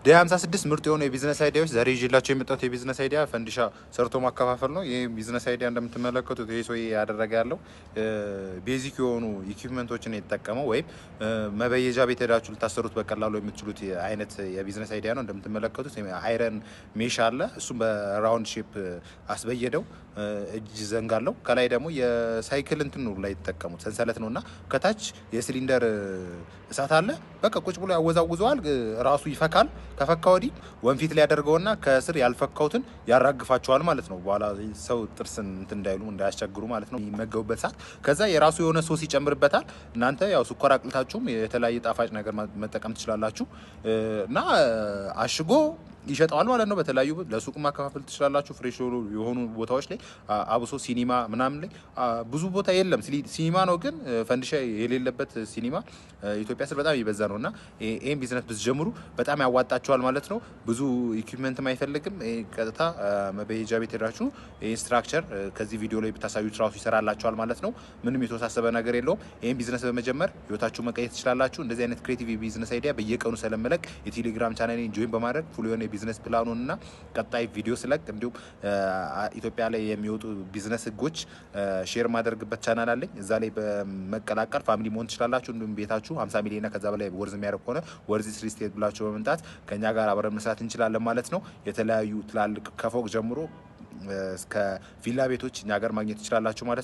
Day 56 ምርጥ የሆኑ የ business idea ዎች። ዛሬ ይዤላችሁ የመጣሁት የ business idea ፈንዲሻ ሰርቶ ማከፋፈል ነው። ይህ business idea እንደምትመለከቱት ይህ ሰውዬ ያደረገ ያለው basic የሆኑ equipment ኦችን የተጠቀመው ወይም መበየጃ ቤት ሄዳችሁ ልታሰሩት በቀላሉ የምትችሉት አይነት የ business idea ነው። እንደምትመለከቱት iron mesh አለ። እሱም በ round shape አስበየደው፣ እጅ ዘንግ አለው። ከላይ ደግሞ የሳይክል እንትን ነው ላይ የተጠቀሙት፣ ሰንሰለት ነው እና ከታች የሲሊንደር እሳት አለ። በቃ ቁጭ ብሎ ያወዛውዘዋል፣ ራሱ ይፈካል። ከፈካ ወዲህ ወንፊት ላይ ያደርገውና ከስር ያልፈካውትን ያራግፋቸዋል ማለት ነው። በኋላ ሰው ጥርስን እንትን እንዳይሉ፣ እንዳያስቸግሩ ማለት ነው የሚመገቡበት ሰዓት። ከዛ የራሱ የሆነ ሶስ ይጨምርበታል። እናንተ ያው ስኳር አቅልታችሁም የተለያየ ጣፋጭ ነገር መጠቀም ትችላላችሁ እና አሽጎ ይሸጠዋል ማለት ነው። በተለያዩ ለሱቅ ማከፋፈል ትችላላችሁ። Fresh የሆኑ ቦታዎች ላይ፣ አብሶ ሲኒማ ምናምን ላይ ብዙ ቦታ የለም። ሲኒማ ነው ግን ፈንዲሻ የሌለበት ሲኒማ ኢትዮጵያ ስር በጣም የበዛ ነው እና ይህን ቢዝነስ ብትጀምሩ በጣም ያዋጣችኋል ማለት ነው። ብዙ equipment ም አይፈልግም። ቀጥታ መበየጃ ቤት ሄዳችሁ ይህን structure ከዚህ ቪዲዮ ላይ ብታሳዩት ራሱ ይሰራላችኋል ማለት ነው። ምንም የተወሳሰበ ነገር የለውም። ይህን ቢዝነስ በመጀመር ህይወታችሁ መቀየር ትችላላችሁ። እንደዚህ አይነት creative የ business idea በየቀኑ ስለምለቅ የቴሌግራም channel ኤን join በማድረግ full የሆነ የ business plan ኡን እና ቀጣይ ቪዲዮ ስለቅ እንዲሁም ኢትዮጵያ ላይ የሚወጡ ቢዝነስ ህጎች share ማደርግበት ቻናል አለኝ። እዛ ላይ በመቀላቀል family መሆን ትችላላችሁ። እንዲሁም ቤታችሁ 50 ሚሊዮን ከዛ በላይ worth የሚያደርግ ከሆነ ወርዚ real estate ብላችሁ በመምጣት ከኛ ጋር አብረን መስራት እንችላለን ማለት ነው። የተለያዩ ትላልቅ ከፎቅ ጀምሮ እስከ ቪላ ቤቶች እኛ ጋር ማግኘት ትችላላችሁ ማለት ነው።